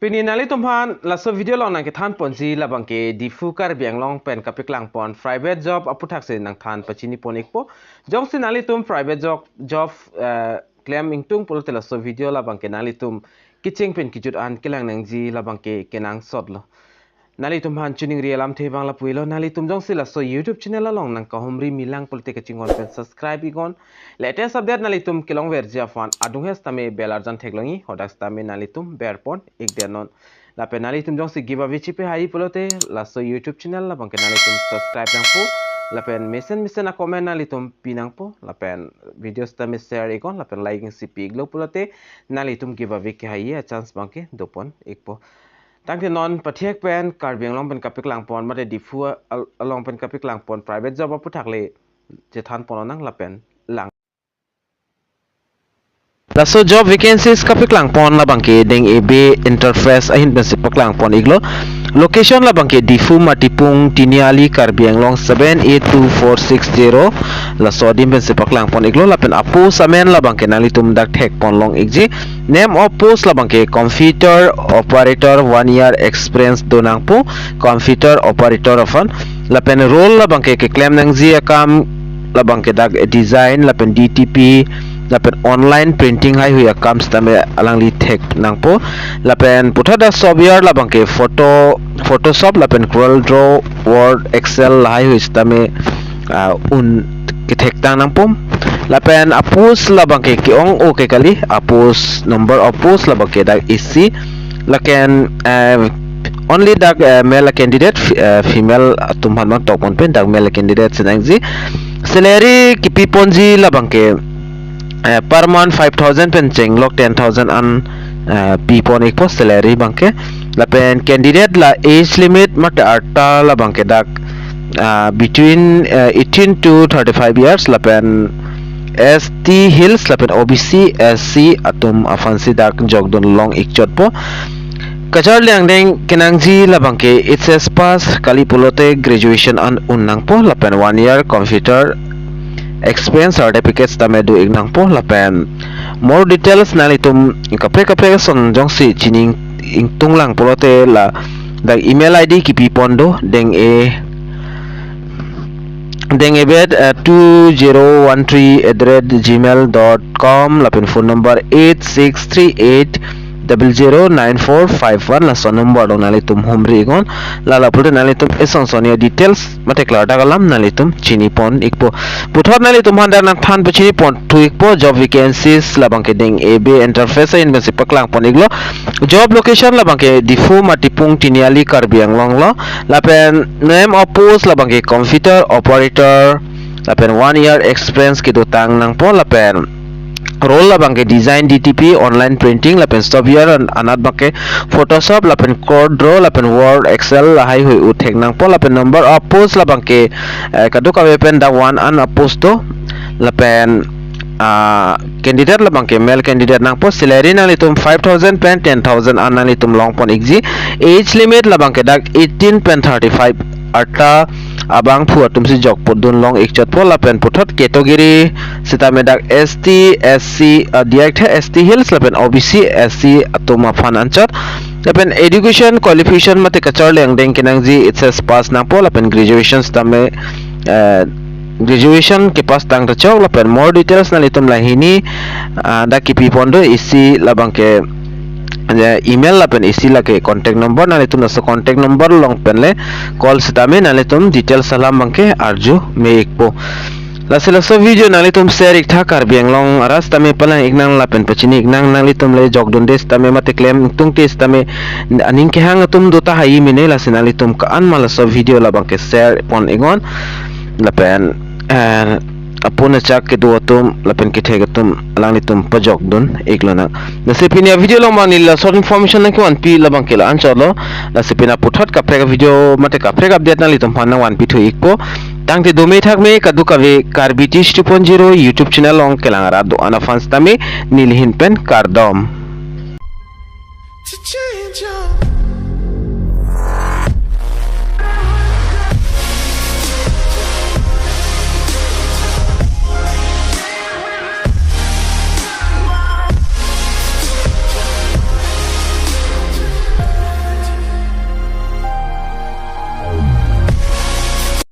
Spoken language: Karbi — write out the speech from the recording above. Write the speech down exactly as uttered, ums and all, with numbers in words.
Pini nanglitum aphan laso video along nangkethan ponji labangke Diphu Karbi Anglong pen kapaklangpon private job aputhaksi nangthan pachini pon ikpo. Jongsi nanglitum private job, job, eh, klem ingtung pulote laso video labangke nanglitum kecheng pen kejut an kelang nangji labangke kenangsotlo. Nanglitum aphan choningri alamthe abang lapu-ilo, nanglitum jongsi laso YouTube channel along nangkahumri milang pulote kachinghon pen subscribe iknon. Latest update nanglitum kelongverji aphan adung hes tame bell arjan theklongji, hadak tame nanglitum berpon ikdetnon. Lapen nanglitum jongsi giveaway chipi hai pulote laso YouTube channel labangke nanglitum subscribe nangpo. Lapen mesen mesen a-comment nanglitum pi nangpo. Lapen videos tame share iknon. Lapen like isi pi iklo pulote nanglitum giveaway kehai a-chance abangke dopon ikpo. Tangte non pathek pen Karbi Anglong pen kapaklangpon mate Diphu al-, along pen kapaklangpon private job aputhak le chethan ponnang lapen lang. Laso job vacancies kapaklangpon labangke Deng Ebe Enterprise ahin pensi paklangpon iklo. Location labangke Diphu Matipung Tiniali Karbi Anglong seven eight two four six zero. Laso adim pensi paklangpon iklo lapen a-post amen labangke nanglitum dak thekpon long ikji. Name of post labangke computer operator, one year experience do nangpo computer operator aphan. Lapen role labangke keklem nangji akam labangke dak design lapen D T P lapen online printing haihui akam sitame alangli thek nangpo. Lapen puthot dak software labangke photo, Photoshop lapen Corel Draw, Word, Excel lahaihui sitame, ah, un kethektang nangpo. Lapen a-post labangke ke-ong-o ke kali, a-post, number of post labangke dak isi. Lapen, eh, only dak, eh, male candidate, f-, eh, female atum aphan abang tokpon pen dak male candidate si nangji. Salary kipi ponji labangke, eh, per month five thousand pen chenglok ten thousand an, eh, pi pon ikpo salary abangke. Lapen candidate la age limit mate arta labangke dak, ah, between, eh, eighteen to thirty-five years lapen S T Hills lapen O B C, S C atum aphansi dak jokdun long ikchotpo. Kacharli angdeng kenangji labangke H S pass kali pulote graduation an un nangpo lapen one year computer experience certificate tame do ik nangpo lapen more details nanglitum kaprek kaprek ason jongsi chini ingtung lang pulote ladak email I D kipi pon do, Deng E, Deng Ebet, eh, two zero one three at the rate gmail dot com lapen phone number eight six three eight double zero nine four five one, laso number along nanglitum humri iknon. Lala pulote nanglitum eson son a-details mate klardak alam nanglitum chini pon ikpo. Puthot nanglitum aphan dak nangthan pachini ponthu ikpo, job vacancies labangke Deng Ebe Enterprise ahin pensi paklangpon iklo. Job location labangke Diphu Matipung Tiniali Karbi Anglong lo. Lapen name of post labangke computer operator. Lapen one year experience kedotang nangpo lapen role labangke design D T P, online printing lapen software an-, anat abangke Photoshop lapen Corel Draw lapen Word, Excel lahaihui un thek nangpo lapen number of post labangke, eh, kadokave pen dak one an a-post do lapen, ah, candidate labangke male candidate nangpo. Salary nanglitum five thousand pen ten thousand an nanglitum longpon ikji. Age limit labangke dak eighteen pen thirty-five arta abangphu atumsi jokpon dun long ikchotpo lapen puthot category sitame dak S T, S C, ah, diyakthe S T Hills lapen O B C, S C atum aphan anchot. Lapen education qualification mate kacharli angdeng kenangji H S pass nangpo lapen graduation sitame, eh, graduation kepass tang ta chok lapen more details nanglitum lahini, ah, dak kipi pon do, isi labangke, eh, email lapen isi lake contact number, nanglitum laso contact number along pen le call sitame nanglitum details alam abangke arju me ikpo. Lasi laso video nanglitum share iktha, Karbi Anglong arat sitame palang iknang lapen pachini iknang, nanglitum le jokdunde sitame mate klem ingtungte sitame aning kehang atum do tahai mene, lasi nanglitum ko-an ma laso video labangke share pon iknon lapen, eh, apun achak kedo atum lapen kethek atum alanglitum pajokdun iklonang. Lasi pini a-video along abang neli la short information nangkevanpi labangke la-anchotlo. Lasi pini puthot kaprek a-video mate kaprek update nanglitum aphan nangvanpithu ikpo. Tangte dome thakme kadokave Karbi Tish two point zero YouTube channel along kelang arat do-an aphan sitame neli ahin pen kardom. To change your